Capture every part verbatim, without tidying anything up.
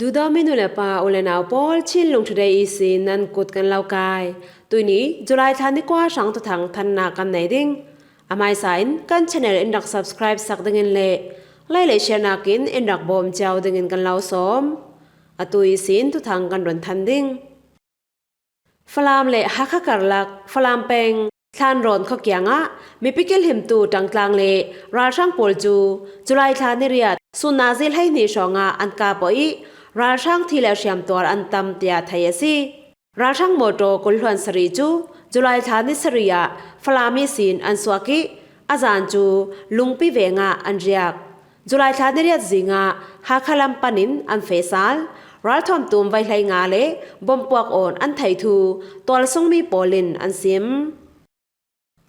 Duhdawmi nu le pa, u le nau pawl, Chin Lung Today ihsin nan kut kan lo kai. Tuini July thla ni kua hrang thuthang thanna kan nei ding. A hmaisa in kan channel in rak subscribe sak dingin le like le share nakin in rak bawm ciau dingin kan lo sawm. Atu ihsin thuthang kan run than ding. Falam le Hakha karlak Falam peng Thlanrawn khua kiangah mipi kilhimtu ṭangtlang le ralhrang pawl cu July thla ni riat sun nazi hleihnih hrawngah an kap awh ih, ralhrang thi le hriamtuar an tam, tiah theih a si. Ralhrang mawṭaw kul hluan sarih cu July thla ni sarih ah Falam ihsin an suak ih, a zan cu Lungpi vengah an riak. July thla ni riat zingah Hakha lam panin an feh sal. Ralthuam tum vei hleinga le bom puak awn an theih thu tualsungmi pawl in an sim.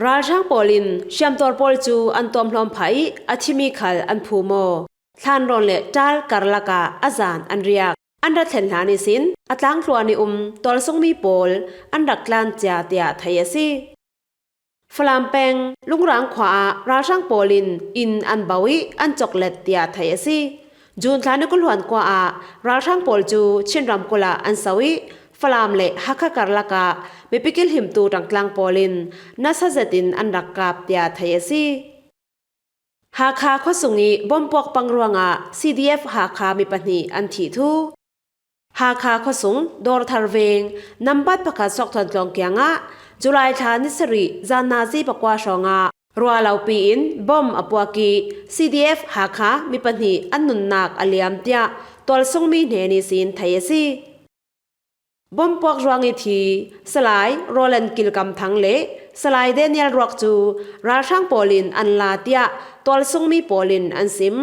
Ralhrang pawl in hriamtuar pawl cu an tuamhlawm phah ih, a thimi khal an phum aw. Thlanrawn le Ṭal karlak ah a zan an riak. An rat thlen hlan ihsin a tlangtluan ih um tualsungmi pawl an rak tlan cia, tiah theih a si. Falam peng Lungrang khua ah ralhrang pawl in inn an bau ih an cawk let, tiah theih a si. June thla ni kul hluan kua ah ralhrang pawl cu Chin ramkulh ah an so ih, Falam le Hakha karlak ah mipi kilhimtu ṭangtlang pawl in nasa zetin an rak kap, tiah theih a si. Hakha khuasung ih bom puak pang ruangah C D F Hakha mi pahnih an thih thu. Hakha khuasung Dawrthar veng nambat pakhat Sawkthuan tlawng kiangah July thla ni sarih zan nazi pakua hrawngah ruahlopi in bom a puak ih, C D F Hakha mi pahnih an nunnak a liam, tiah tualsungmi hnen ihsin theih a si. Bom puak ruang ih thi Salai Roland Kilkam Thang le Salai Daniel Ruak cu ralhrang pawl in an la, tiah tualsungmi pawl in an sim.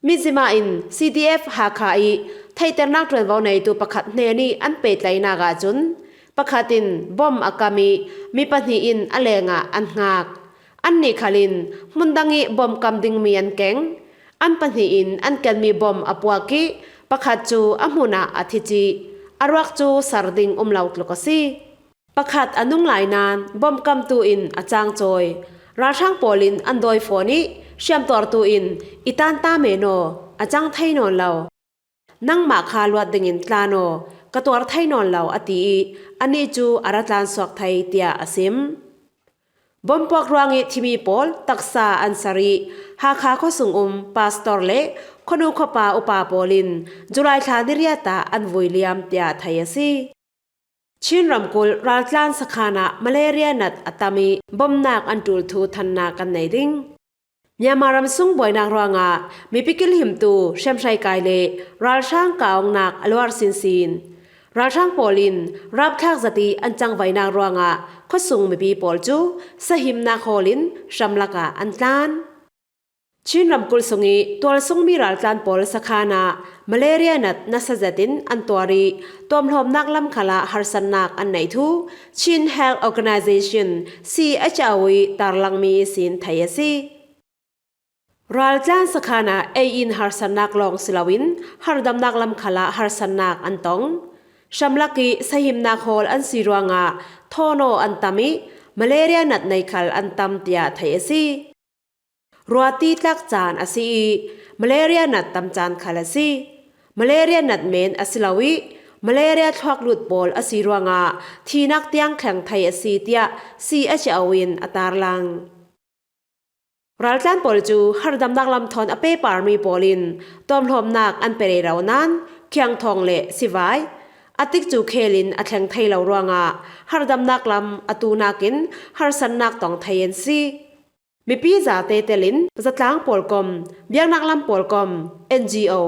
Mizzima in C D F Hakha ih theihternak ṭuanvo neitu pakhat hnen ih an pehtlaihnak ahcun, pakhat in bom a kam ih, mi pahnih in a lengah an hngak. Annih khal in hmun dang ih bom kam dingmi an keng. An pahnih in an kenmi bom a puak ih, pakhat cu a hmun ah a thi cih. A ruak cu sar ding um lo tluk a si. Pakhat a nung lai nain bom kamtu in a cang cawi. Ralhrang pawl in an dawi fawn ih, hriamtuartu in, "I tan ta men aw, a cang thei nawn lo. Nangmah kha luat dingin tlan aw, ka tuar thei nawn lo," a ti ih, anih cu a ra tlan suak thei, tiah a sim. Bom puak ruang ih thimi pawl taksa an sar ih, Hakha khuasung um pastor le khuanu khuapa upa pawl in July thla ni riat ah an vui liam, tiah theih a si. Chin ramkulh raltlan sakhan ah malaria nat a tam ih bomnak an ṭul thu thanna kan nei ding. Myanmar ram sung buainak ruangah mipi kilhimtu hriamhrei kai le ralhrang kaungnak a luar sinsin. Ralhrang pawl in rapthlak zat ih an cangvainak ruangah khuasung mipi pawl cu sahimnak hawl in hramlak ah an tlan. Chin ramkulh sung ih tualsungmi raltlan pawl sakhan ah malaria nat nasa zetin an tuar ih tuamhlawmnak lam khalah harsatnak an neih thu Chin Health Organization, C H O ih tarlangmi ihsin theih a si. Raltlan sakhan ah ei in harsatnak lawng si loin hardamnak lam khalah harsatnak an tong. Hramlak ih sahimnak hawl an si ruangah thawn aw an tam ih malaria nat nei khal an tam, tiah theih a si. Ruati tlak caan a si ih malaria nat tam caan khal a si. Malaria nat men a si lo ih malaria thluak lut pawl a si ruangah thihnak tiang thleng thei a si, tiah C H O in a tarlang. Raltlan pawl cu hardamnak lam thawn a pe parmi pawl in tuamhlawmnak an pe rero nain khiangthawng le sivai a tikcu khel in a thleng thei lo ruangah hardamnak lam a tu nakin harsatnak tong thei an si. Mipi zate telin zatlang pawl kom, biaknak lam pawl kom, N G O,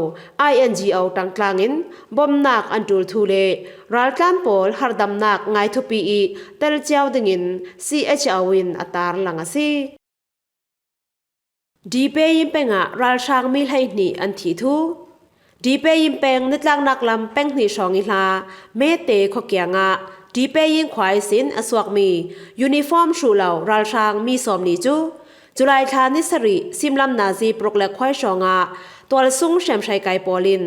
I N G O ṭangtlang in bomnak an ṭul thu le raltlan pawl hardamnak ngai thupi ih tel cio dingin C H O in a tarlang a si. Dipei in peng ah ralhrang mi hleihnih an thih thu. Dipei in peng nitlaknak lam peng hnih hrawng ih hla Mete khua kiangah Dipei in khua ihsin a suakmi uniform hruh lo ralhrang mi sawmli cu July thla ni sarih simlam nazi paruk le khuai hrawngah tualsung hriamhrei kai pawl in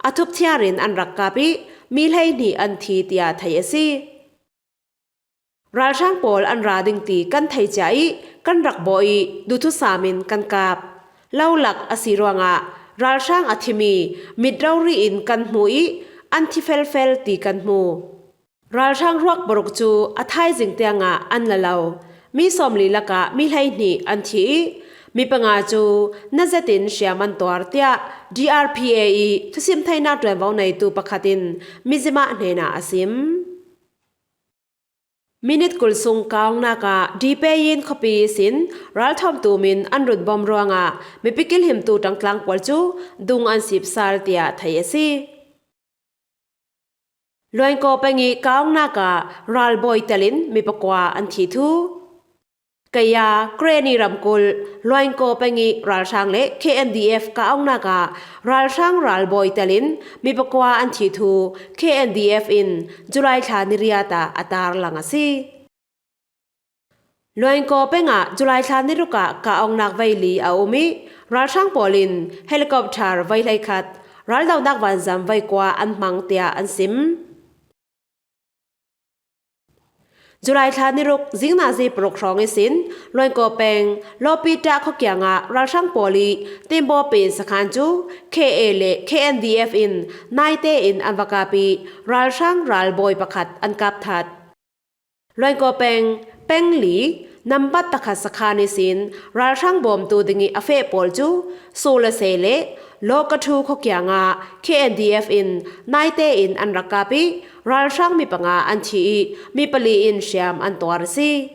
a thupthiar in an rak kap ih mi hleihnih an thi, tiah theih a si. Ralhrang pawl an ra ding ti kan thei cia ih kan rak bawh ih duhthusam in kan kap. Lo lak a si ruangah Ralhrang a thi mi mit rori in kan hmu ih an thi felfel ti kan hmu. Ralhrang ruak paruk cu a thaizing tiangah an la lo. Mi sawmli lakah mi hleihnih an thi ih mi panga cu na zetin hriam an tuar, tiah D R P A ih thusim theinak ṭuanvo neitu pakhat in Mizzima hnenah a sim. Minit kul sung kaungnak ah Dipeyin khuapi ihsin ralthawmtu min an run bawm ruangah mipi kilhimtu ṭangtlang pawl cu dung an sip sal, tiah thei a si. Luaingkaw peng ih kaungnak ah ralbawi telin mi pakua an thi thu. Kaya, Karenni ramkulh, Luaingkaw peng ih ralhrang le K N D F kaungnak ah ralhrang ralbawi telin mi pakua an thi thu K N D F in July thla ni riat ah a tarlang a si. Luaingkaw peng ah July thla ni ruk ah kaungnak veili a um ih ralhrang pawl in helicopter vei hleikhat, raldonak vanzam vei kua an hmang, tiah an sim. July thla ni ruk zingnazi paruk hrawng ihsin Luaingkaw peng Lawpi ṭah khuakiangah ralhrang pawl ih Timbaw Pen sakhan cu K A le K N D F in naite in an va kap ih ralhrang ralbawi pakhat an kap that. Luaingkaw peng, peng li, nambat pakhat sakhan ihsin ralhrang bawmtu dingih a feh pawl cu Sulase le Lawkathu khuakiangah K N D F in naite in an rak kap ih ralhrang mi panga an thi ih mi pali in hriam an tuar a si.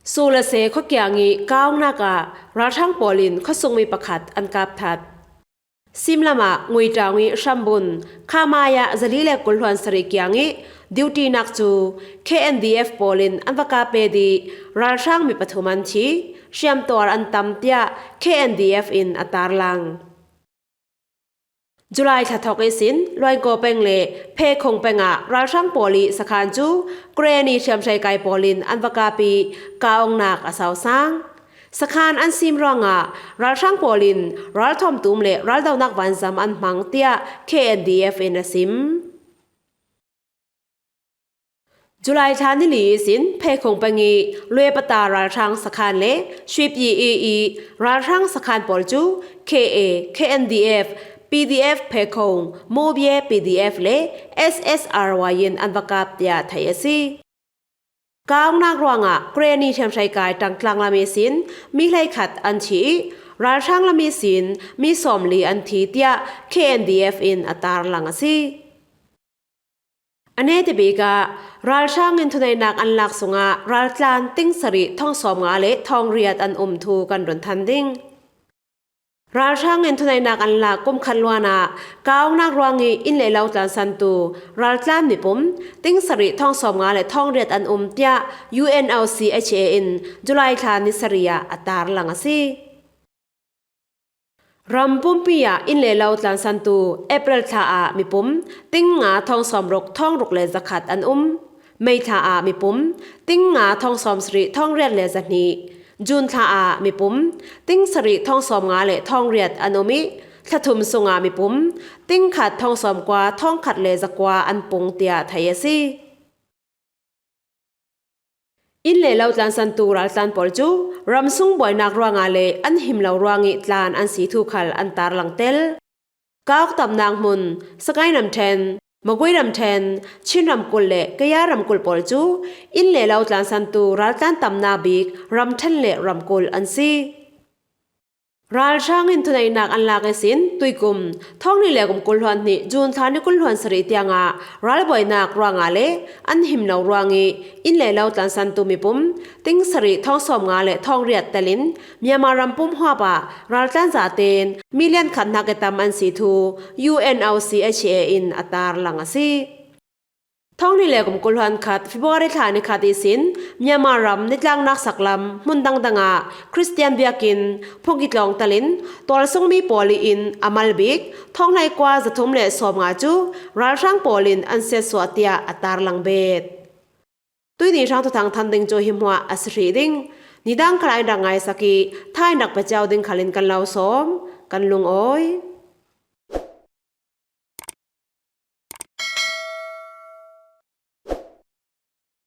Sulase khuakiang ih kaungnak ah ralhrang pawl in khuasungmi pakhat an kap that. Simlam ah Nguitaung ih hrambun khamai ah zali le kul hluan sarih kiang ih duty nak cu K N D F pawl in an va kap pet ih ralhrang mi pathum an thi, hriamtuar an tam, tiah K N D F in a tarlang. July thla thawk ihsin Luaingkaw peng le Phekhung peng ah ralhrang pawl ih sakhan cu Karenni hriamhrei kai pawl in an va kap ih kaungnak a sausang. Sakhan an sim ruangah ralhrang pawl in ralthawmtu um le raldonak vanzam an hmang, tiah K N D F in a sim. July thla ni li ihsin Phekhung peng ih Luepata ralhrang sakhan le Shuipyi i ih ralhrang sakhan pawl cu K A, K N D F, P D F Phekhung, Mobye P D F le S S R Y in an va kap, tiah thei a si. Kaungnak ruangah Karenni hriamhrei kai ṭangtlang lam ihsin mi hleikhat an thi ih ralhrang lam ihsin mi sawmli an thi, tiah K N D F in a tarlang a si. A netabik ah ralhrang in thuneihnak an lak sungah raltlan ting sarih thong sawmnga le thong riat an um thu kan run than ding. Ralhrang in thuneihnak an lak kum khat luan ah kaungnak ruangih inn le lo tlansantu raltlan mipum ting sarih thong sawmnga le thong riat an um, tiah U N O C H A in July thla ni sarih ah a tarlang a si. Ram pumpi ah inn le lo tlansantu April thla ah mipum ting nga thong sawmruk thong ruk le zakhat an um. May thla ah mipum ting nga thong sawmsarih thong riat le zahnih, June thla ah mipum ting sarih thong sawmnga le thong riat an um ih thla thum sungah mipum ting khat thong sawmkua thong khat le zakua an pung, tiah thei a si. Inn le lo tlansantu raltlan pawl cu ramsung buainak ruangah le an him lo ruangih tlan an si thu khal an tarlang tel. Kauk tamnak hmun, Sagaing ramṭhen, Magway ramṭhen, Chin ramkulh le Kaya ramkulh pawl cu inn le lo tlansantu raltlan tamnak bik ramṭhen le ramkulh an si. Ralhrang in thuneihnak an lak ihsin tuikum thawng hnih le kum kul hluan hnih June thla ni kul hluan sarih tiangah ralbuainak ruangah le an him lo ruangih inn le lo tlansantu mipum ting sarih thawng sawmnga le thawng riat telin Myanmar ram pum huap ah raltlan zaten million khat hnak ih tam an si thu U N O C H A in a tarlang a si. Thawng hnih le kum kul hluan khat February thla ni khat ihsin Myanmar ram nitlaknak saklam hmun dangdang ah Khristian biakinn phungki tlawng telin tualsungmi pawl ih inn a mal bik thawng hleikua zathum le sawmnga cu ralhrang pawl in an siatsuah, tiah a tarlang bet. Tuihni hrang thuthang than ding cu hi hmuah a si hrih ding. Nidang khal in rak ngaisak ih tha in rak pe cio ding khal in kan lo sawm, kan lungawi.